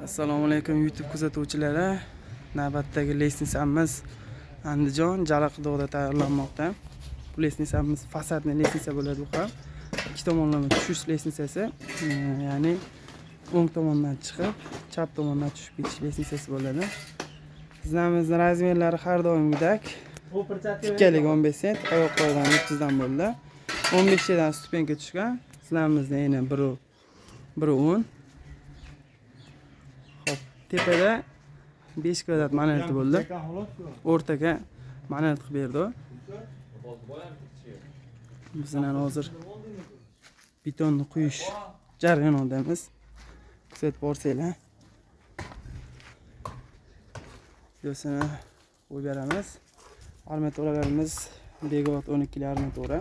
Assalomu alaykum YouTube kuzatuvchilari. Navbatdagi лестница miz Andijon Jalaquduqda tayyorlanmoqda. Bu лестница miz фасадный лестница bo'ladi bu ham. Ikki tomonlama tushish лестница si, ya'ni o'ng tomondan chiqib, chap tomondan tushib ketish лестница si bo'ladi. Zinamizni размер lari har doimgidek tikkalik 15 sent, oyoq qo'ygan 30 dan bo'ldi. 15 dan ступенька tushgan. Zinamizni eni 1.10. Xo'p, tepada 5 kvadrat monelit bo'ldi. O'rtaga monelit qilib berdi. Bizlar hozir betonni quyish jarayonidamiz. Kuzatib borsanglar. Videosini qo'yib beramiz. Armaturalarimiz Begovat 12 li armatura.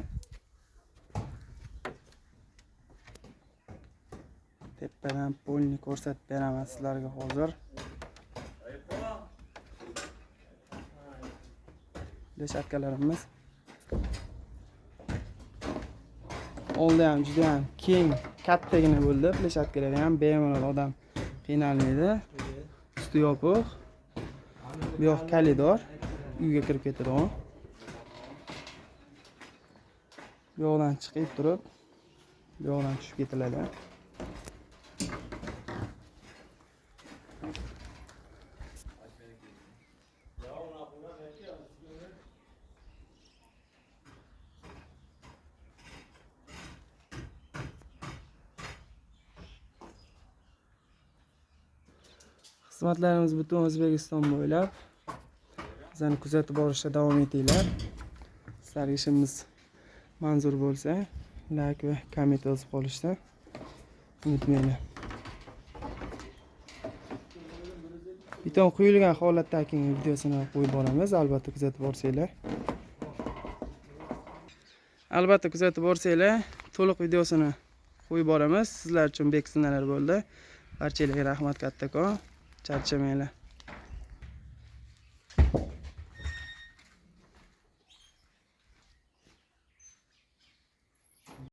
Tepadan polni ko'rsatib beraman sizlarga hozir. Площадка larimiz oldi ham juda ham keng, kattagina bo'ldi. Площадка lar ham bemalol odam qiynalmaydi. Usti yopiq. Bu yoq koridor, uyga kirib ketadigan. Bu yoqdan chiqib turib, bu yoqdan tushib ketiladi. Xizmatlarimiz butun O'zbekiston bo'ylab. Bizani kuzatib borishda davom etinglar. Sizlarga ishimiz manzur bo'lsa, like va komment yozib qolishni unutmanglar. Beton quyilgan holatdagi videosini qo'yib boramiz, albatta kuzatib borsanglar. Albatta kuzatib borsanglar, to'liq videosini qo'yib boramiz. Sizlar uchun bek sinalar bo'ldi. Barchalarga rahmat kattakon. Charchamanglar.